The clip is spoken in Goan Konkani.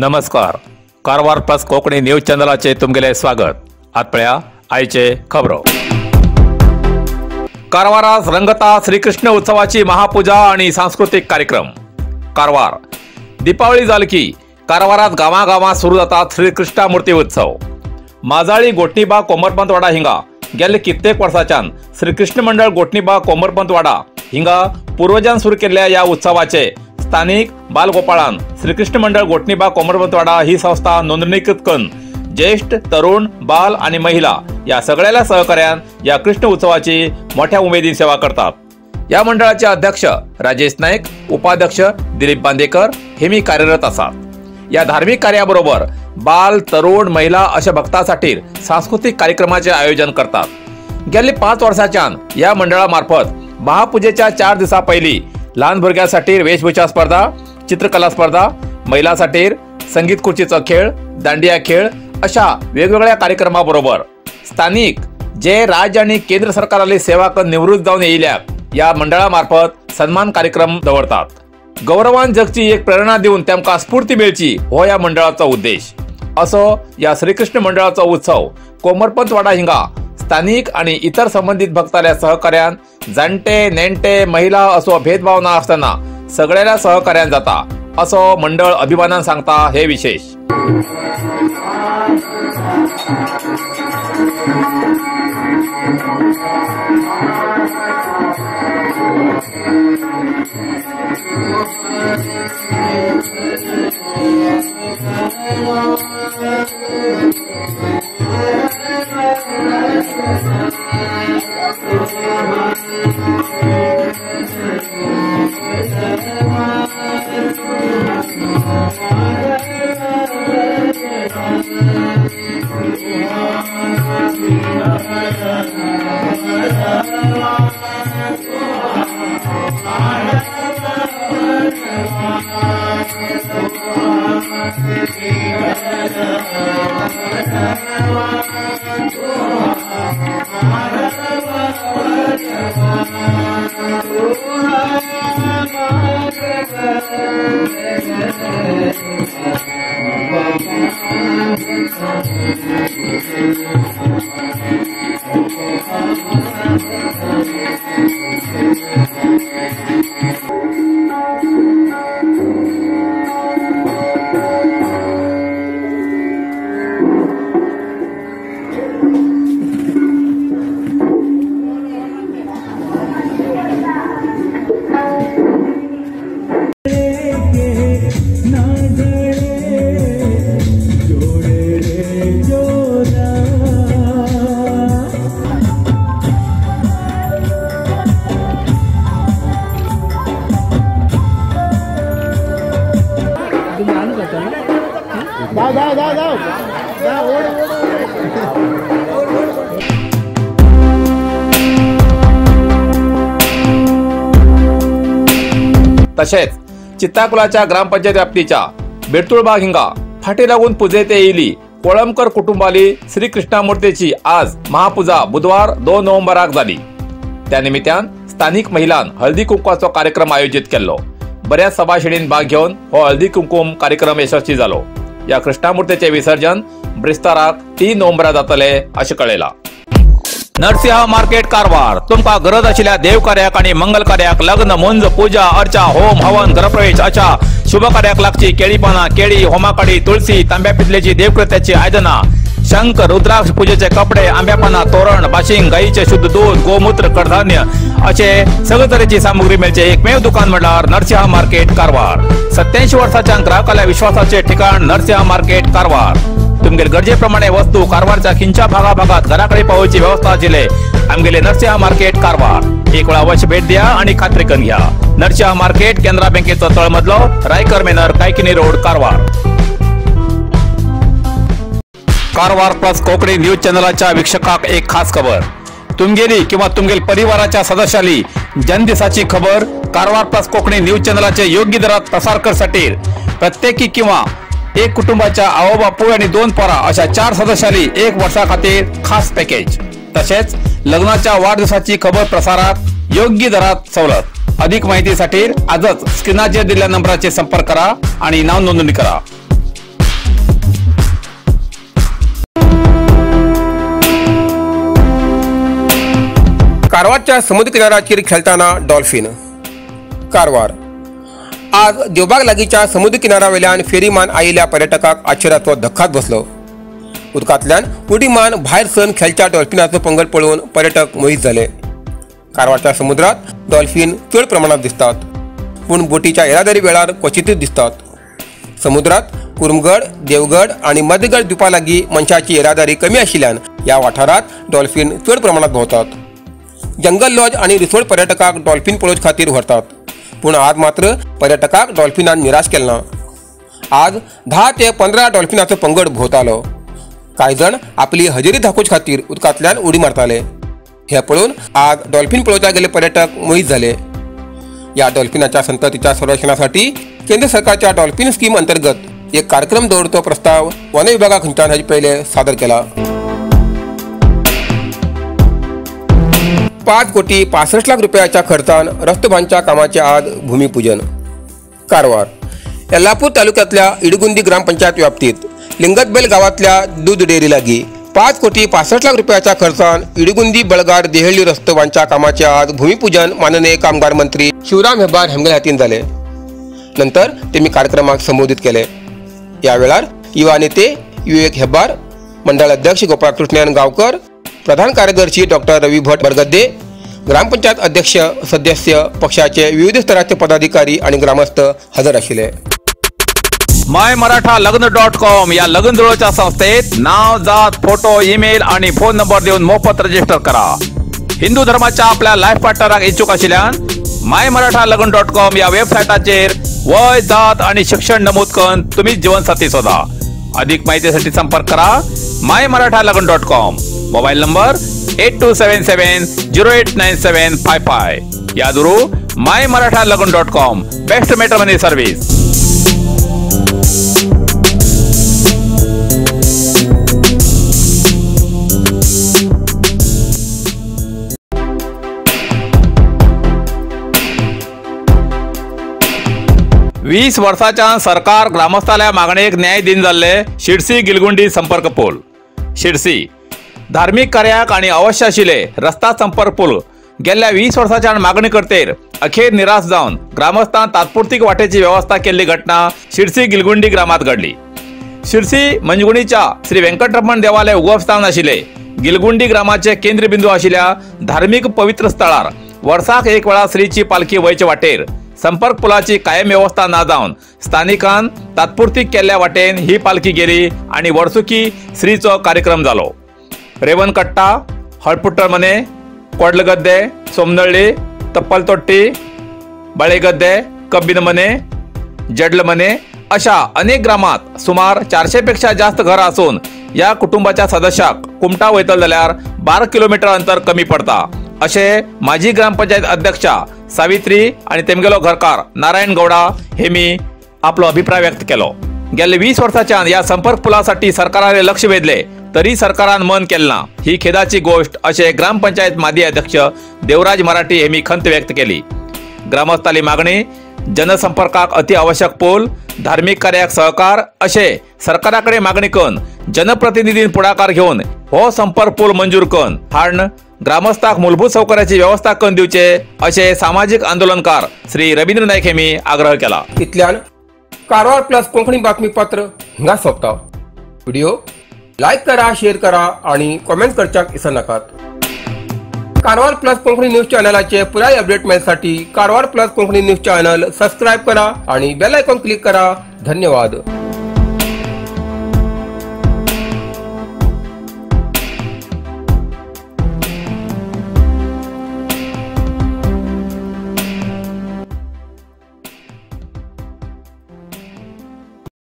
नमस्कार, कारवार प्लस कोंकणी न्यूज चॅनलाचे तुमगेले स्वागत। आत पळया आयचे खबरो। कारवारात रंगता श्रीकृष्ण उत्सवाची महापूजा आणि सांस्कृतिक कार्यक्रम। कारवार दीपावली जाली की कारवारात गावागावात सुरू जातात श्रीकृष्ण मूर्ती उत्सव। माजाळी गोटणीबाग कोमरपंतवाडा हिंगा गेले कित्येक वर्साच्यान श्रीकृष्ण मंडळ गोटणीबाग कोमरपंतवाडा हिंगा पूर्वजान सुरू केल्ल्या या उत्सवाचे स्थानिक बालगोपाळान श्रीकृष्ण मंडळ गोटणीबाग कोमरपंतवाडा ही संस्था नोंदणीकृत करून ज्येष्ठ, तरुण, बाल आणि महिला या सगळ्याला सहकार्यान या कृष्ण उत्सवाची मोठ्या उमेदीन सेवा करतात। या मंडळाचे अध्यक्ष राजेश नाईक, उपाध्यक्ष दिलीप बांदेकर हे मी कार्यरत आसात। या धार्मिक कार्याबरोबर बाल, तरुण, महिला अशा भक्तांसाठी सांस्कृतिक कार्यक्रमाचे आयोजन करतात। गेले 5 वर्षाच्यान या मंडळामार्फत महापूजेच्या 4 दिवसा पहिली लहान भुरग्यांसाठी वेशभूषा स्पर्धा, चित्रकला स्पर्धा, महिलांसाठी संगीत खुर्चीचा खेळ, दांडिया खेळ अशा वेगवेगळ्या कार्यक्रमाबरोबर स्थानिक जे राज्य आणि केंद्र सरकाराली सेवा कर निवृत्त जाऊन येयल्या या मंडळामार्फत सन्मान कार्यक्रम दवरतात। गौरवान जगची एक प्रेरणा देऊन त्यांका स्फूर्ती मेळची हो या मंडळाचा उद्देश। असो या श्रीकृष्ण मंडळाचा उत्सव कोमरपंतवाडा हिंगा स्थानिक आणि इतर संबंधित भक्ताल्या सहकार्यान जाणटे नेणटे महिला असो भेदभाव ना असताना सगळ्याला सहकार्यान जाता असो मंडळ अभिमानान सांगता हे विशेष। तसेच चित्ताकुलाच्या ग्रामपंचायत व्याप्तीच्या बेटुळबाग हिंगा फाटी लागून पूजेत येईली कोळंबकर कुटुंबाली श्रीकृष्णामूर्तीची आज महापूजा बुधवार 2 नोव्हेंबराक झाली। त्या निमित्तान स्थानिक महिलां हळदी कुंकवाचो कार्यक्रम आयोजित केल्लो। बऱ्याच सभाशिणीन भाग घेवन हो हळदी कुंकुम कार्यक्रम यशस्वी जालो। या कृष्णामूर्तीचे विसर्जन ब्रेस्ताराक 3 नोव्हेंबरा जातले अशें कळयलां। नरसिंह मार्केट कारवार तुमका गरज आशिल्ल्या देवकार्याक आणि मंगल कार्याक लग्न, मुंज, पूजा अर्चा, होम हवन, गृहप्रवेश अशा शुभ कार्याक लागची केळी पानां, केळी, होमाकाडी, तुळसी, तांब्या पितलेची देवकृत्याची आयदनां, शंख, रुद्राक्ष, पूजेचे कपडे, आंब्या पानां, तोरण, बाशिंग, गायीचे शुद्ध दूध, गोमूत्र, कडधान्य असे सगळे तरेची सामुग्री मेळचे एकमेव दुकान म्हळ्यार नरसिंह मार्केट कारवार। 87 वर्साच्या ग्राहकाल्या विश्वासाचे ठिकाण नरसिंह मार्केट कारवार। तुमगेले गरजेप्रमाणे वस्तू कारवारच्या खिंच्या भागाभागात घराकडे पावोवची व्यवस्था आशिल्ले आमगेले नरसिंह मार्केट कारवार। एक वेळा अवश्य भेट द्या आणि खात्री करून घ्या। नरसिंह मार्केट, केनरा बँकेचो तळमजलो, Raikar manor, Kaikini road, Karwar. Karwar plus Konkani news चॅनलाच्या वीक्षकाक एक खास खबर। तुमगेली किंवा तुमगेल परिवाराच्या सदस्याली जन्मदिसाची खबर कारवार प्लस कोंकणी न्यूज चॅनलाचे योग्य दरात प्रसार करसाठी प्रत्येकी किंवा एक कुटुंबाच्या आओ बापूय आणि 2 पोरा अशा 4 सदस्याली 1 वर्षा खातीर खास पॅकेज। तसेच लग्नाच्या वाढदिवसाची खबर प्रसारात योग्य दरात सवलत। अधिक माहितीसाठी आजच स्क्रीनाचेर दिलेल्या नंबराचे संपर्क करा आणि नाव नोंदणी करा। कारवारच्या समुद्र किनाऱ्याचेर खेळटाना डॉल्फिन। कारवार आज देवबाग लागींच्या समुद्र किनाऱ्यावेल्यान फेरी मान आयिल्ल्या पर्यटकाक आश्चर्याचो धक्काच बसलो। उदकांतल्यान उडी मान भायर सरून खेळच्या डॉल्फिनाचो पंगड पळोवन पर्यटक मोहीत जाले। कारवारच्या समुद्रात डॉल्फिन चड प्रमाणात दिसतात, पूण बोटीच्या येरादारी वेळार क्वचितच दिसतात। समुद्रात कुरुमगड, देवगड आनी मदगड द्वीपा लागीं मनशाची येरादारी कमी आशिल्ल्यान ह्या वाठारांत डॉल्फिन चड प्रमाणात भोंवतात। जंगल लॉज आनी रिसोर्ट पर्यटकाक डॉल्फिन पळोवचे खातीर व्हरतात, पूण आज मात्र पर्यटकाक डॉल्फिनान निराश केला ना। आज 10 ते 15 डॉल्फिनाचो पंगड भोंवतालो। कांय जाण आपली हजेरी दाखोवचे खातीर उदकांतल्यान उडी मारताले। हे पळोवन आज डॉल्फिन पळोवपाक गेले पर्यटक मोहीत जाले। ह्या डॉल्फिनाच्या संततीच्या संरक्षणासाठी केंद्र सरकारच्या डॉल्फिन स्कीम अंतर्गत एक कार्यक्रम दवरचो प्रस्ताव वन विभागा खंयच्यान हाचे पयले सादर केला। 5 कोटी 65 लाख रुपयाच्या खर्चान रस्तो बांधच्या कामाचे आज भूमिपूजन। कारवार येल्लापूर तालुक्यातल्या इडगुंदी ग्रामपंचायत व्याप्तीत लिंगतबेल गावातल्या दूध डेअरी लागी 5 कोटी 65 लाख रुपयाच्या खर्चान इडगुंदी बळगार देहळी रस्तो बांधच्या कामाचे आज भूमिपूजन माननीय कामगार मंत्री शिवराम हेब्बार हेमगेले हातीन जाले। नंतर त्यांनी कार्यक्रमाक संबोधित केले। या वेळार युवा नेते विवेक हेब्बार, मंडळ अध्यक्ष गोपाळकृष्णन गावकर, प्रधान कार्यदर्शी डॉक्टर रवी भट बरगद्दे, ग्रामपंचायत अध्यक्ष, सदस्य, पक्षाचे विविध स्तराचे पदाधिकारी आणि ग्रामस्थ हजर आशिल्ले। माय मराठा लग्न .com या लग्न जुळोच्या संस्थेत नाव, जात, फोटो, ईमेल आणि फोन नंबर देऊन मोफत रजिस्टर करा। हिंदू धर्माच्या आपल्या लाईफ पार्टनराक इच्छुक आशिल्ल्यान माय मराठा लग्न .com या वेबसाईटाचेर वय, जात आणि शिक्षण नमूद करून तुम्ही जीवनसाथी शोधा। अधिक माहितीसाठी संपर्क करा my Maratha Lagna .com, mobile number 8277 0897 55। याद करू my Maratha Lagna .com, best matrimony service. वीस वर्साच्यान सरकार ग्रामस्थाल्या मागणेक न्याय दिन जाल्ले शिरसी गिलगुंडी संपर्क पूल। शिरसी धार्मिक कार्याक आनी अवश्य आशिल्ले रस्ता संपर्क पूल गेल्ल्या 20 वर्साच्यान मागणी करतेर अखेर निराश जावन ग्रामस्थान तात्पुरतीक वाटेची व्यवस्था केल्ली घटना शिरसी गिलगुंडी ग्रामात घडली। शिरसी मंजगुणीच्या श्री व्यंकटरमण देवालय उगमस्थान आशिल्ले गिलगुंडी ग्रामाचे केंद्रबिंदू आशिल्ल्या धार्मिक पवित्र स्थळार वर्साक एक वेळा श्रीची पालखी वयचे वाटेर संपर्क पुलाची कायम व्यवस्था ना जावन स्थानिकान तात्पुरती केल्ल्या वाटेन ही पालखी गेली आणि वर्सुकी श्रीचो कार्यक्रम जालो। रेवनकट्टा, हळपुट्टमने, कोडलगद्दे, सोमनळ्ळी, तप्पलतोट्टी, बळेगद्दे, कब्बिनमने, जडलमने अशा अनेक ग्रामात सुमार 400 पेक्षा जास्त घरां आसून या कुटुंबाच्या सदस्याक कुमटा वयतले जाल्यार 12 किलोमीटर अंतर कमी पडता अशें माजी ग्रामपंचायत अध्यक्षा सावित्री आणि तेमगेलो घरकार नारायण गौडा हेमी आपलो अभिप्राय व्यक्त केलो। गेले 20 वर्साच्यान या संपर्क पुलासाठी सरकाराने लक्ष वेधले तरी सरकारान मन केलं ना ही खेदाची गोष्ट असे ग्रामपंचायत माजी अध्यक्ष देवराज मराठी हेमी खंत व्यक्त केली। ग्रामस्थाली मागणी जनसंपर्काक अति आवश्यक पूल, धार्मिक कार्याक सहकार असे सरकाराकडे मागणी करून जनप्रतिनिधीन पुढाकार घेऊन हो संपर्क पूल मंजूर करून हाडून ग्रामस्थाक मूलभूत सौकर्याची व्यवस्था करून दिवचे असे सामाजिक आंदोलनकार श्री रवींद्र नाईक हेमी आग्रह केला। इतल्यान कारवार प्लस कोंकणी बातमीपत्र हिंगा सोंपता। व्हिडिओ लायक करा, शेअर करा आणि कॉमेंट करच्याक विसरनाकात। कारवार प्लस कोंकणी न्यूज चॅनलाचे पुराय update मेळसाठी Karwar plus Konkani news channel subscribe करा आणि बेल आयकॉन क्लिक करा। धन्यवाद।